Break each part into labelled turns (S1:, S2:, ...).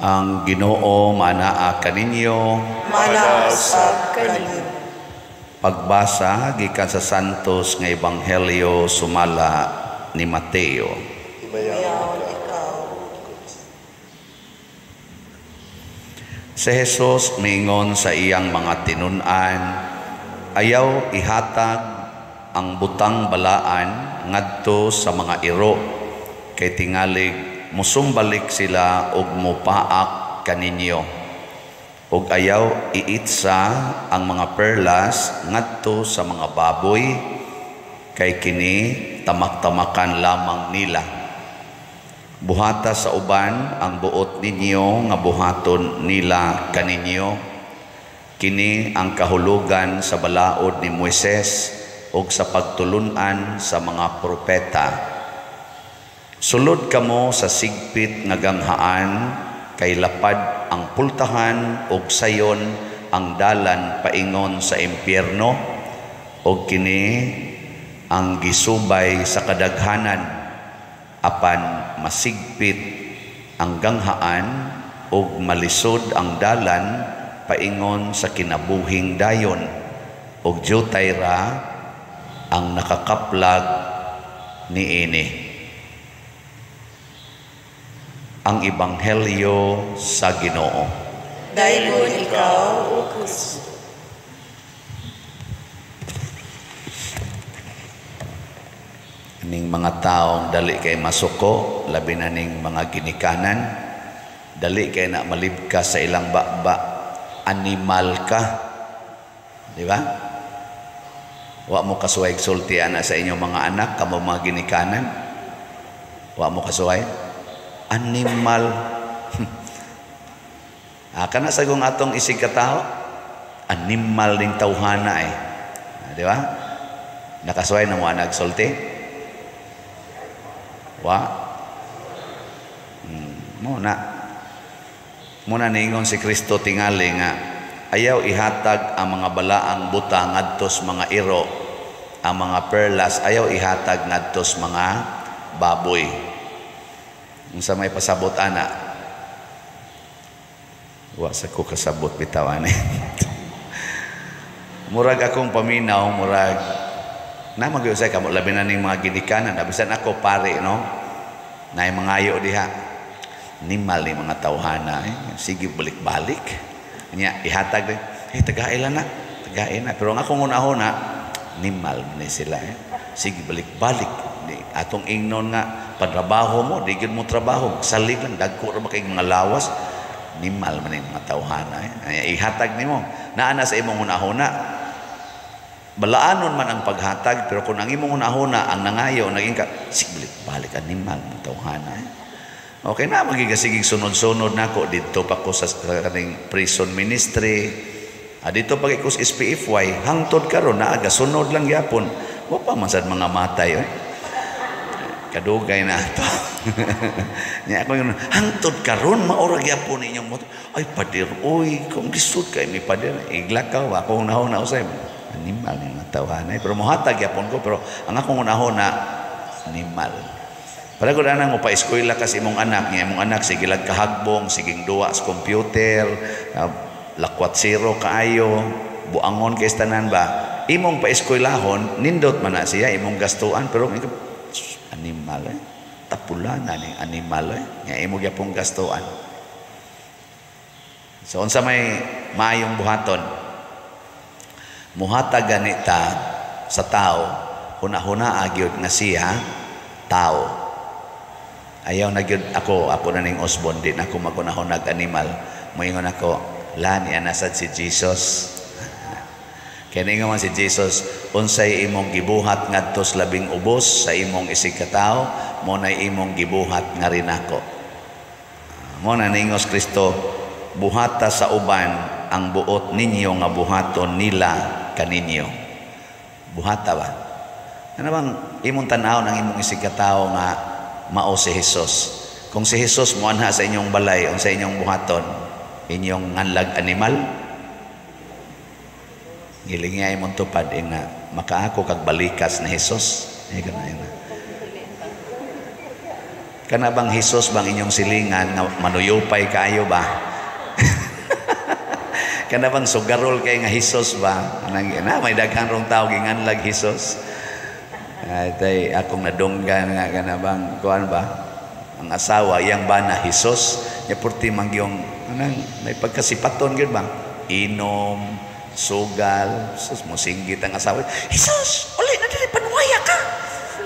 S1: Ang Ginoo manaa kaninyo.
S2: Manaa usab kaninyo.
S1: Pagbasa gikan sa Santos nga Ebanghelyo sumala ni Mateo.
S2: Himayaon ikaw, Kristo.
S1: Si Jesus miingon sa iyang mga tinun-an, ayaw ihatag ang butang balaan ngadto sa mga iro, kay tingalig musumbalik sila og mupaak kaninyo. Og ayaw iitsa ang mga perlas ngadto sa mga baboy, kay kini tamak-tamakan lamang nila. Buhata sa uban ang buot ninyo nga buhaton nila kaninyo. Kini ang kahulugan sa balaod ni Moises ug sa pagtulun-an sa mga propeta. Sulod kamo sa sigpit nga ganghaan, kay lapad ang pultahan ug sayon ang dalan paingon sa impyerno, ug kini ang gisubay sa kadaghanan, apan masigpit ang ganghaan ug malisod ang dalan paingon sa kinabuhing dayon, ug jutay ra ang nakakaplag niini. Ang Ebanghelyo sa Ginoo.
S2: Daygon ikaw, O Kristo.
S1: Ning mga taong dali kay masuko, labi na ning mga ginikanan, dali kay na malibka sa ilang baba, animal ka. Di ba? Wa mo kasuway sulti ana sa inyong mga anak, kamo mga ginikanan. Wa mo kasuway? Animal. Kana sagong atong isig katao, animal ning tawhana eh. Di ba? Nakasuway na mo nagsulti? Wa? Muna. Muna niingon si Kristo tingali nga ayaw ihatag ang mga balaang buta ngadtos mga iro, ang mga perlas ayaw ihatag ngadtos mga baboy. Unsa may pasabot ana? Wa sa ko kasabot bitaw ani. Murag akong paminaw, murag na magyusay kamo labi na ning mga ginikanan, bisan ako pare no. Naay mangayo diha. Nimal ni mga tawhana eh. Sige balik-balik. Nya ihatag din. Eh tagae lang na. Tagae na. Pero ang akong unahona nimal ni sila eh. Sige balik-balik. Di, atong ingnon nga pantrabaho mo, di gyud mo trabaho, salig lang dagko ra ba kay mga lawas. Nimal man ning mga tawhana eh. Ay, ihatag nimo. Naa na sa imong hunahuna. Balaanon man ang paghatag, pero kung ang imong hunahuna ang nangayo naging ka, sige balik-balik animal mga tawhana eh. Okay na, magigasigig sunod-sunod nako didto pa ko sa kaning prison ministry. Dito pa kay kus SPFY, hangtod karon naa gasunod lang gyapon. Wa pa man sad mga matay eh. Kadugay na ato. Nya ako yun, hangtod karon maura gyapon inyong motor. Ay pader oy, kung lisod kay mi pader, iglakaw ako hunahuna usay. Animal ni mga tawhana eh. Pero mohatag gyapon ko, pero ang akong hunahuna animal. Para ko na mo pa-eskwela kasi imong anak niya, imong anak sige lag kahagbong, siging duwa sa computer, lakwat zero kaayo, buangon kay tanan ba. Imong pa-eskwelahon, nindot man na siya imong gastuan, pero animal eh. Tapula na ning animal eh. Nga imo gyapong gastuan. So unsa may maayong buhaton? Muhatag gani ta sa tao, huna-huna gyud nga siya tao. Ayaw na gyud ako, ako na ning Osborne, di na ako magunahunag animal. Moingon ako, la ni anasad si Jesus. Kaya ningon man si Jesus, unsay imong gibuhat ngadto sa labing ubos sa imong isig katawo, mo nay imong gibuhat nga rinako. Mo na ningos Kristo, buhata sa uban ang buot ninyo nga buhaton nila kaninyo. Buhata ba? Ano bang imong tan-aw ng imong isig katawo nga mao si Jesus? Kung si Jesus moanha sa inyong balay, unsa inyong buhaton? Inyong nganlag animal? Gilingi ay mong tupad, ina, makaako kag balikas ni Jesus. Ay, ganun, ina. Kana bang Hesus bang inyong silingan nga manuyupay kaayo ba? Kana bang sugarol kay nga Hesus ba? Anang na may daghan rong tao ginganlag Hesus. Ay tay akong nadunggan nga kana bang kuan ba? Ang asawa iyang bana Hesus nya purti man gyung anang may pagkasipaton gyud ba? Inom, sugal, sus, mosinggit ang asawa. "Jesus, uli na diri, panuwaya ka.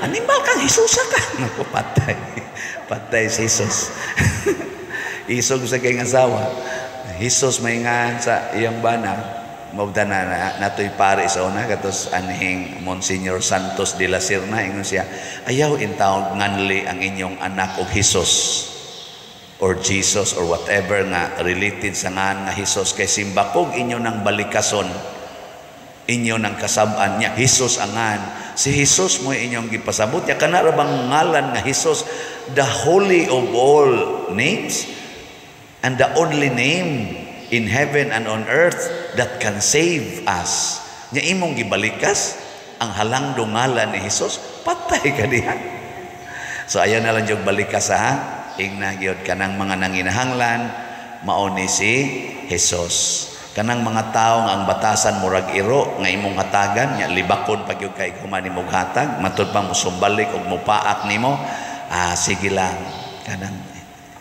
S1: Animal kang Hesusa ka." Naku, patay. Patay si Jesus. Isog sa kayong asawa. Jesus may nga sa iyang bana. Mabda na, na natoy pare sa una katos anhing Monsignor Santos de la Serna, ingon siya, "Ayaw intawon nganli ang inyong anak og Jesus or Jesus or whatever nga related sa ngan nga Jesus kay simbakog inyo ng balikason, inyo ng kasab-an niya Jesus angan si Jesus mo inyong gipasabot niya kana ra bang ngalan nga Jesus, the holy of all names and the only name in heaven and on earth that can save us, nya imong gibalikas ang halangdong ngalan ni Jesus, patay ka diha." So ayaw na lang yung balikas ha, ingna gyud kanang mga nanginahanglan mao ni si Jesus. Kanang mga tao nga ang batasan murag iro nga imong hatagan nya libakon pag gyud kay human nimo hatag, matud pa mosumbalik og mopaak nimo, ah, sige lang, kanang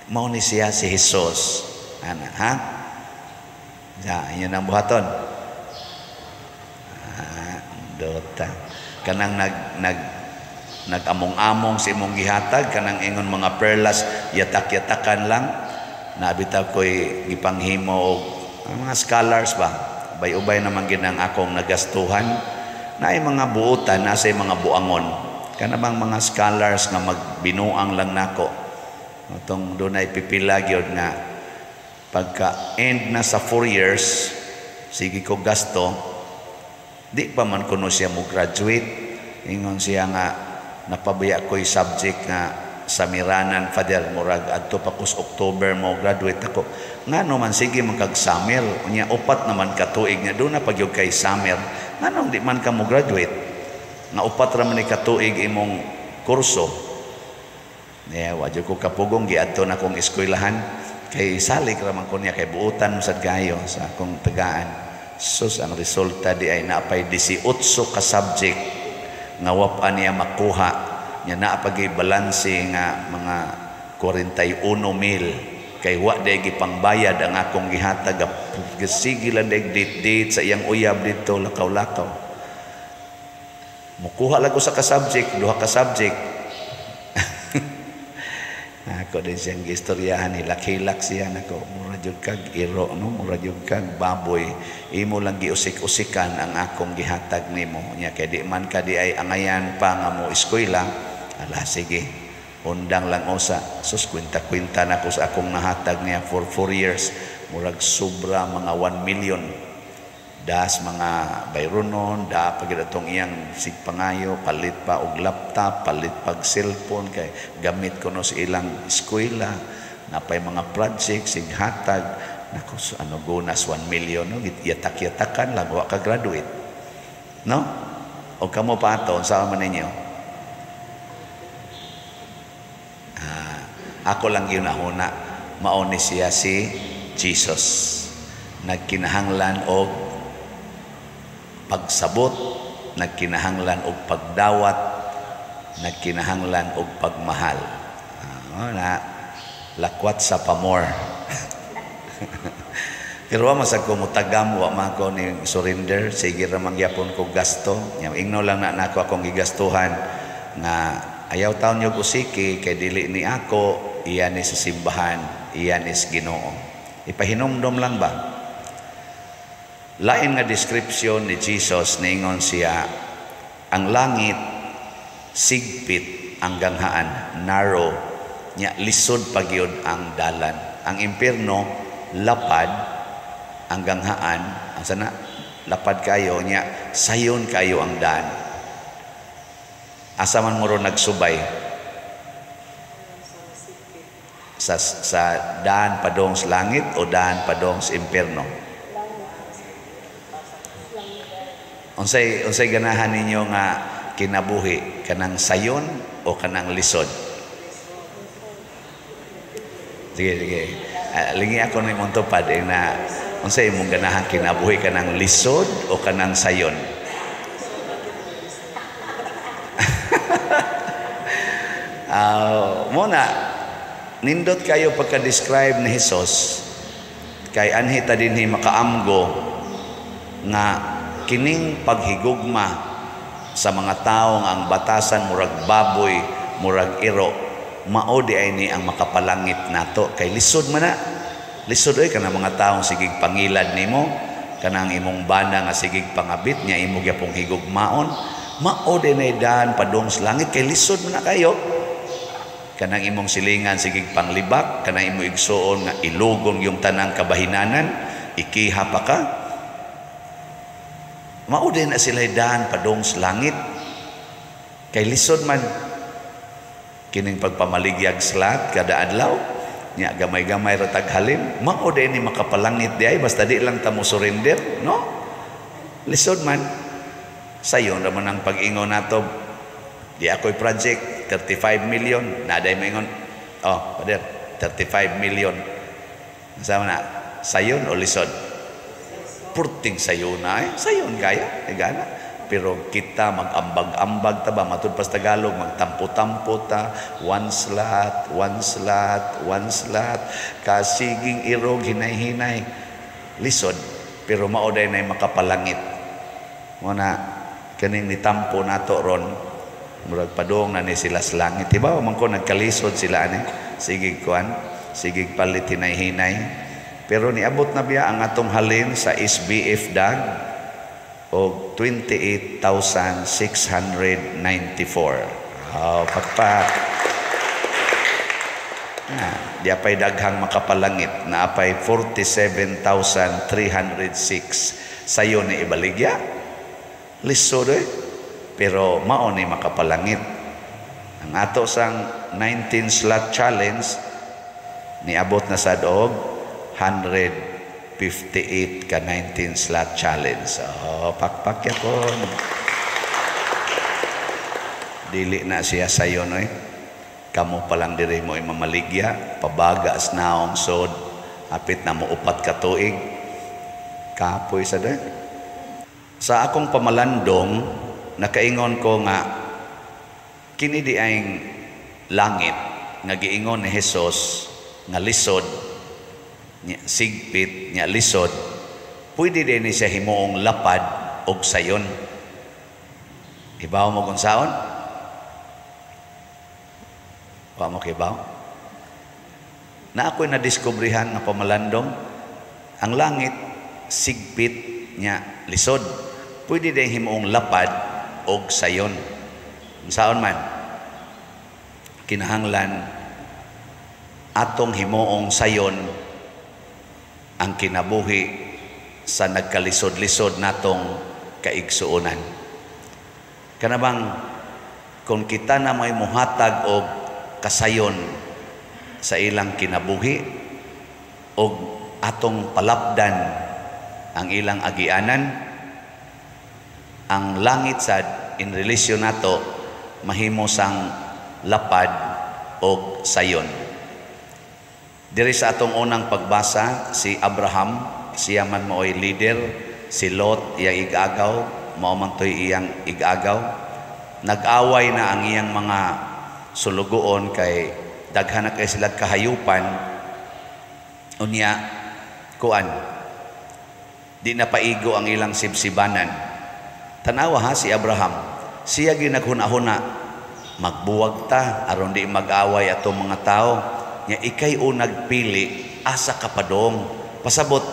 S1: mao ni siya si Jesus ana ha. Ja, inyo nang buhaton. Ah, dota kanang nag nag nag-among-among sa imong gihatag, kanang ingon mga perlas, yatak-yatakan lang. Nabitaw ko'y gipanghimo og ang mga scholars ba, ubay-ubay naman ginang akong nagastuhan na ay mga buutan nasa mga buangon, kana bang mga scholars nga magbinuang lang nako atong dunay pipila gyud nga pagka end na sa 4 years, sige ko gasto, di pa man kuno siya mo graduate. Ingon siya nga napabaya ko'y subject nga sa Miranan, Father, murag adto pa kus October mo graduate ako. Ngano man sige man kag summer? Unya upat naman ka tuig nga doon na pagyud kay summer, nganong di man ka mo graduate nga upat ra man ni ka tuig imong kurso? Yeah, wa ko kapugong, giadto na akong eskwelahan kay salik ra man ko niya kay buutan sad kayo sa akong tagaan. Sus, ang resulta di ay naapay 18 ka subject nga wa niya makuha nya, naa pagi balanse nga mga 41 mil kay wa day gipangbayad ang akong gihatag. Sige lang day date date sa iyang uyab dito, lakaw-lakaw, mukuha lang ko sa ka subject, duha ka subject. Ako din siyang gistoryahan, hilak-hilak siya nako, "Mura jud kag iro no, mura jud kag baboy, imo lang giusik-usikan ang akong gihatag nimo nya kay di man ka di ay angayan pa nga mo eskwela. Ala, sige, undang lang usa." Sus, kwenta-kwenta na ko sa akong nahatag niya for 4 years, murag sobra mga 1 million das mga bayronon da pag atong iyang sigpangayo, palit pa og laptop, palit pag cellphone kay gamit ko no sa ilang eskwela, napay mga project sighatag nako. So, ano gunas 1 million no, yatak-yatakan lang, wa ka graduate no? O kamo pa ato, unsa man ninyo? Ah, ako lang yun nahuna, mao ni siya si Jesus, nagkinahanglan og pagsabot, nagkinahanglan og pagdawat, nagkinahanglan og pagmahal. Ah, na lakwat sa pamor. Pero wa masag ko mutagam, wa man ko ni surrender, sige ra man gyapon ko gasto. Nya ingno lang na nako akong gigastuhan nga ayaw taon nyo usiki kay dili ni ako, iyan ni sa simbahan, iyan ni sa Ginoo. Ipahinumdom lang ba? Lain nga description ni Jesus, niingon siya, ang langit sigpit ang ganghaan, narrow, nya lisod pagyud ang dalan. Ang impierno lapad ang ganghaan, ang sana lapad kayo nya sayon kayo ang daan. Asa man mo ron nagsubay? Sa daan padong sa langit o daan padong sa impierno? Unsay ganahan ninyo nga kinabuhi, kanang sayon o kanang lisod? Sige, sige. Lingi ako na imong tupad eh, na unsa imong ganahan kinabuhi, kanang lisod o kanang sayon? Mo na nindot kayo pagka-describe ni Jesus kay anhi ta dinhi makaamgo nga kining paghigugma sa mga tawo nga ang batasan murag baboy, murag iro, mao di ay ni ang makapalangit nato kay lisod man na. Lisod oy kanang mga taong sigig pangilad nimo, kanang imong bana nga sigig pangabit nya imo gyapong higugmaon, mao di nay daan padung sa langit kay lisod man na kayo. Kanang imong silingan sigig panglibak, kanang imong igsuon nga ilugon yung tanang kabahinanan, ikiha pa ka. Mao din na sila daan padung sa langit. Kay lisod man kining pagpamaligyag slat kada adlaw, nya gamay-gamay ra tag halin, mao din ni makapalangit di ay basta di lang ta mo surrender, no? Lisod man. Sayon ra man ang pag-ingon nato. Di ako'y project 35 million, naday moingon, oh, pader, 35 million. Sama na, sayon o lisod? Purting sayon na eh. Sayon kaya, igana. Pero kita mag-ambag-ambag ta ba, matud pa sa Tagalog, magtampo-tampo ta, one slot, one slot, one slot, kasiging irog, hinay-hinay. Lisod, pero mao day na makapalangit. Muna, kaning nitampo nato ron, murag padung na ni sila sa langit. Diba? Man ko nagkalisod sila ani. Sige kuan, sige palit hinay-hinay. Pero niabot na biya ang atong halin sa SBF dag og 28,694. Oh, pakpak. Ah, di apay daghang makapalangit na apay 47,306. Sayo ni ibaligya. Lisod eh. Pero mao ni makapalangit. Ang ato sang 19 slot challenge niabot na sad og 158 ka 19 slot challenge. Oh, pakpak yapon. Dili na siya sayo noy. Kamo pa lang diri mo imamaligya, pabaga as naong sod, apit na mo 4 ka tuig. Kapoy sa day. Sa akong pamalandong, nakaingon ko nga kini di ay langit nga giingon ni Jesus nga lisod nya sigpit nya lisod, pwede din ni siya himuong lapad og sayon. Ibaw mo kung saon? Wa mo kibaw? Na ako'y nadiskubrihan nga pamalandong ang langit sigpit nya lisod, pwede din himuong lapad og sayon. Saon man kinahanglan atong himuong sayon ang kinabuhi sa nagkalisod-lisod natong kaigsuonan. Kanabang kung kita na may muhatag og kasayon sa ilang kinabuhi og atong palapdan ang ilang agianan, ang langit sad in relation nato mahimo sang lapad og sayon. Diri sa atong unang pagbasa, si Abraham, siya man maoy leader, si Lot iyang igagaw, mao man toy iyang igagaw. Nag-away na ang iyang mga sulugoon kay daghan na kay sila kahayupan. Unya kuan, di na paigo ang ilang sibsibanan. Tanawa ha si Abraham, siya ginaghuna-huna, magbuwag ta aron di mag-away atong mga tao. Nya ikay o nagpili asa ka padong. Pasabot,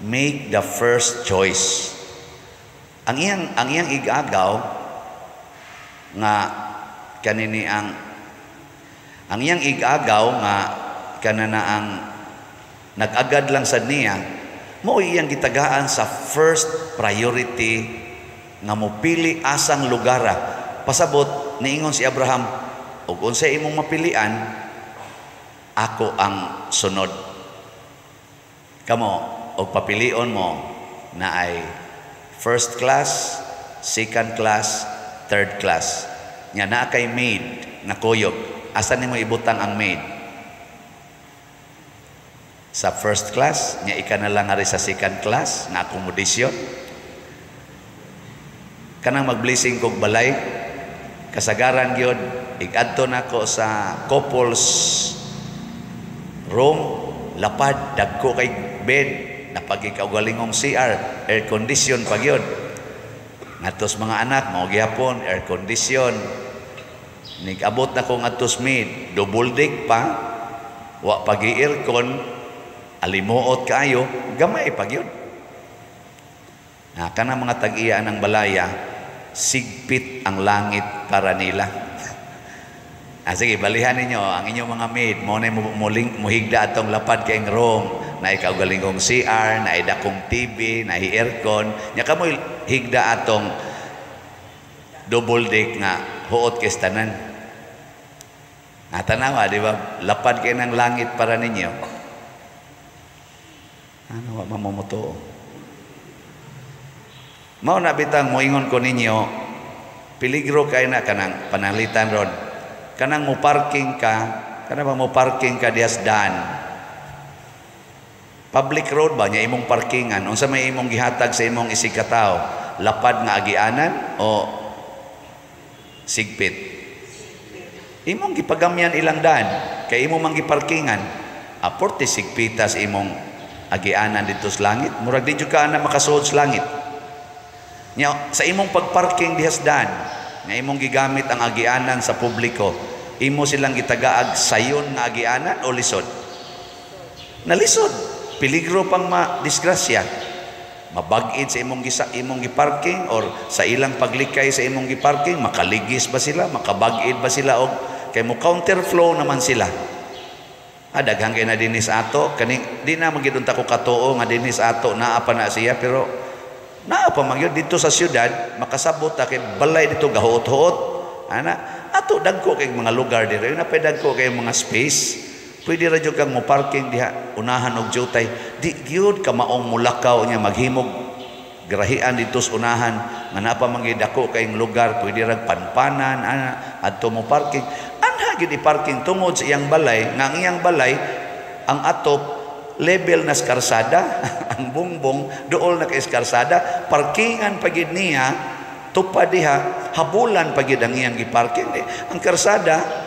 S1: make the first choice. Ang iyang igagaw nga kanini ang iyang igagaw nga kanana ang nag-agad lang sad niya, mao iyang gitagaan sa first priority nga mopili asang lugara. Pasabot, niingon si Abraham, og unsay imong mapilian, ako ang sunod. Kamo, og papilion mo na ay first class, second class, third class. Nya naa kay maid nga kuyog. Asa nimo ibutang ang maid? Sa first class, nya ika na lang ari sa second class nga accommodation. Kanang mag-blessing kog balay, kasagaran gyud igadto nako sa couples room, lapad, dagko kay bed, napagikaugalingong CR, air condition pa gyud. Ngadtos mga anak, mao gihapon air condition. Nigabot na ko ngadtos maid, double deck pa, wa pa gi-aircon, alimuot kaayo, gamay pa gyud. Na kana mga tag-iya ng balaya, sigpit ang langit para nila. Sige, balihan ninyo ang inyong mga maid, mo na muling muhigda atong lapad kay room, na ikaugalingong CR, na dakong TV, na aircon, nya kamoy higda atong double deck nga huot kay tanan. Ah, tanawa, di ba? Lapad kay ng langit para ninyo. Ano, wa mamumuto. Mao na bitang moingon ko ninyo, peligro kay na kanang panalitan ron. Kanang mo parking ka, kanang ba mo parking ka dihas daan. Public road ba nya imong parkingan? Unsa may imong gihatag sa imong isig katao? Lapad nga agianan o sigpit? Imong gipagamyan ilang daan kay imo mang giparkingan. Aporte sigpitas imong agianan dito sa langit. Murag di jud ka na makasuod sa langit. Nya sa imong pagparking dihas daan, nga imong gigamit ang agianan sa publiko, imo silang gitagaag sayon nga agianan o lisod? Nalisod. Peligro pang ma-disgrasya. Mabag-id sa imong gisa, imong giparking or sa ilang paglikay sa imong giparking, makaligis ba sila, makabag-id ba sila og kay mo counterflow naman sila. Ah, daghan kay na dinhi sa ato, kaning di na magyud unta ko katuo nga dinhi sa ato naa pa na siya, pero naa pa man gyud dito sa syudad, makasabot ta kay balay dito gahuot-huot. Ana, ato dagko kay mga lugar diri, na pay dagko kay mga space. Pwede ra jud kang mo parking diha unahan og jutay. Di gyud ka maong mulakaw niya maghimog grahian dito sa unahan nga naa pa man gyud dako kayong lugar, pwede ra panpanan ana adto mo parking. Anha gyud i-parking tungod sa iyang balay, nga ang iyang balay ang atop level na sa karsada, ang bungbong dool na kay sa karsada, parkingan pa gyud niya tupad diha, habulan pa gyud ang iyang giparking. Di, ang karsada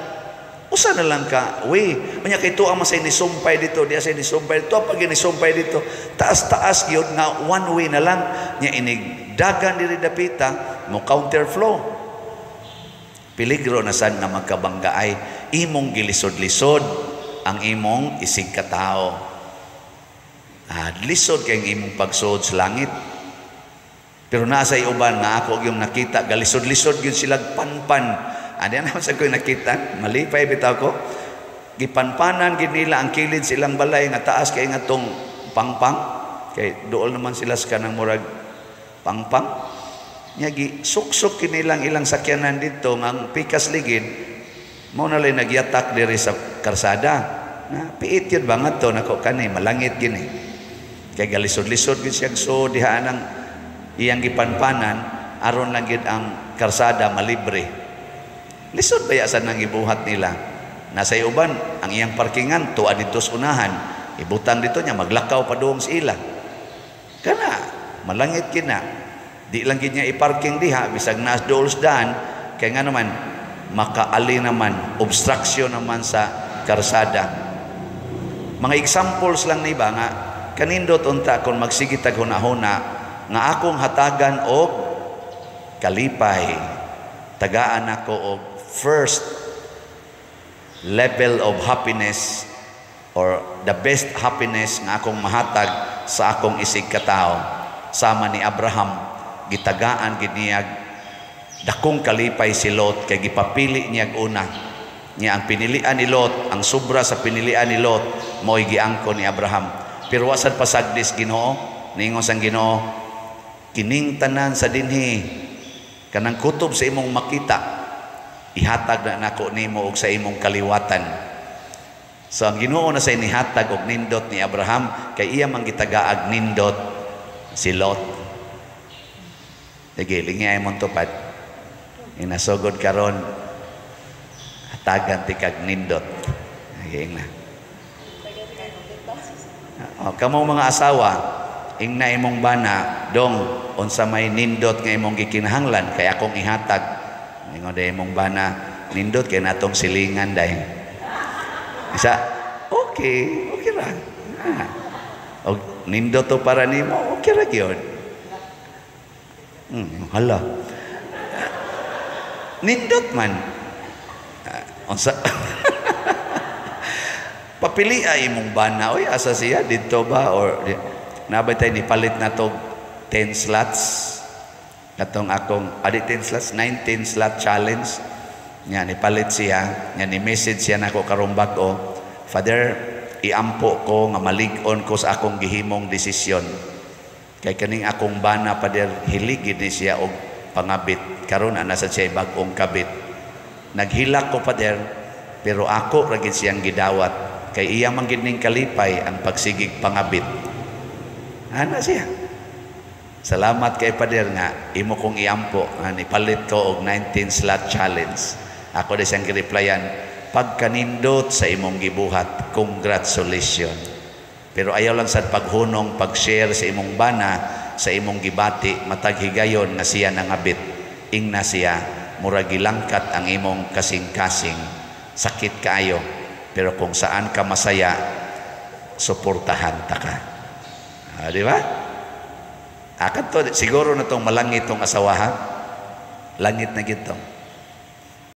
S1: usa na lang ka, we. Unya kay tuwa man say nisumpay dito, diya say nisumpay dito, pag nisumpay dito, taas-taas gyud nga one way na lang nya inig dagan diri dapita mo counterflow. Peligro na sad nga magkabanggaay, imong gilisod-lisod ang imong isig katao. Ah, lisod kay imong pagsuod sa langit. Pero nasa uban nga ako yung nakita, galisod-lisod gyud sila panpan. Ani na sa ko nakita, malipay bitaw ko. Gipanpanan gid nila ang kilid silang balay nga taas kay nga tong pangpang. Kay dool naman sila sa kanang murag pangpang. Nya gi suksok kinilang ilang sakyanan dito nga ang pikas ligid mao na lay nagyatak diri sa karsada. Na piit yun ba nga to nako kani malangit gini. Kay galisod-lisod gid siya so diha anang iyang gipanpanan aron lang gid ang karsada malibre. Lisod baya sa nang ibuhat nila. Nasa uban ang iyang parkingan tuwa dito sa unahan, ibutang dito niya maglakaw pa doong sa ila. Kana malangit kina. Di lang gid niya i-parking diha bisag naas dool sa daan kay nga naman makaali naman, obstruction naman sa karsada. Mga examples lang ni ba nga kanindot unta kon magsige tag hunahuna nga akong hatagan og kalipay, tagaan ako og first level of happiness or the best happiness nga akong mahatag sa akong isig katao. Sama ni Abraham, gitagaan gid niya dakong kalipay si Lot kay gipapili niya una. Niya ang pinilian ni Lot, ang sobra sa pinilian ni Lot mo'y giangko ni Abraham. Pero wasad pasagdis Ginoo, niingon sang Ginoo, kining tanan sa dinhi kanang kutob sa imong makita, ihatag na nako nimo og sa imong kaliwatan. So ang Ginoo na sa inihatag og nindot ni Abraham kay iya man gitagaag nindot si Lot. Sige, lingi ay mong tupad. Inasugod karon hatagan ti kag nindot. Sige na. Oh, kamong mga asawa, ingna imong bana, "Dong, unsa may nindot nga imong gikinahanglan kay akong ihatag?" Ingon day imong bana, "Nindot kay natong silingan day." Isa, okay, okay ra. Ah. Og nindot to para nimo, okay ra gyud. Hala. Nindot man. Ah, unsa papili ay imong bana, oy, asa siya didto ba or nabay tay nipalit na to 10 slots katong akong adi 10 slots, 19 slot challenge nya. Nipalit siya nya, ni message siya nako karong bag-o, "Father, iampo ko nga malig-on ko sa akong gihimong desisyon kay kaning akong bana, Father, hilig gid ni siya og pangabit. Karon ana sa siya bag-ong kabit. Naghilak ko, Father, pero ako ra gid siyang gidawat kay iya man gid ning kalipay ang pagsigig pangabit." Ana siya, "Salamat kay Father nga imo kong iampo nga ipalit ko og 19 slot challenge." Ako di siyang gireplyan, "Pagkanindot sa imong gibuhat, congratulations. Pero ayaw lang sad paghunong pag-share sa imong bana sa imong gibati matag higayon nga siya nangabit. Ingna siya, mura gilangkat ang imong kasing-kasing. Sakit kaayo, pero kung saan ka masaya, suportahan ta ka." Ah, di ba? Akad to, siguro na tong malangit tong asawa, ha? Langit na gito.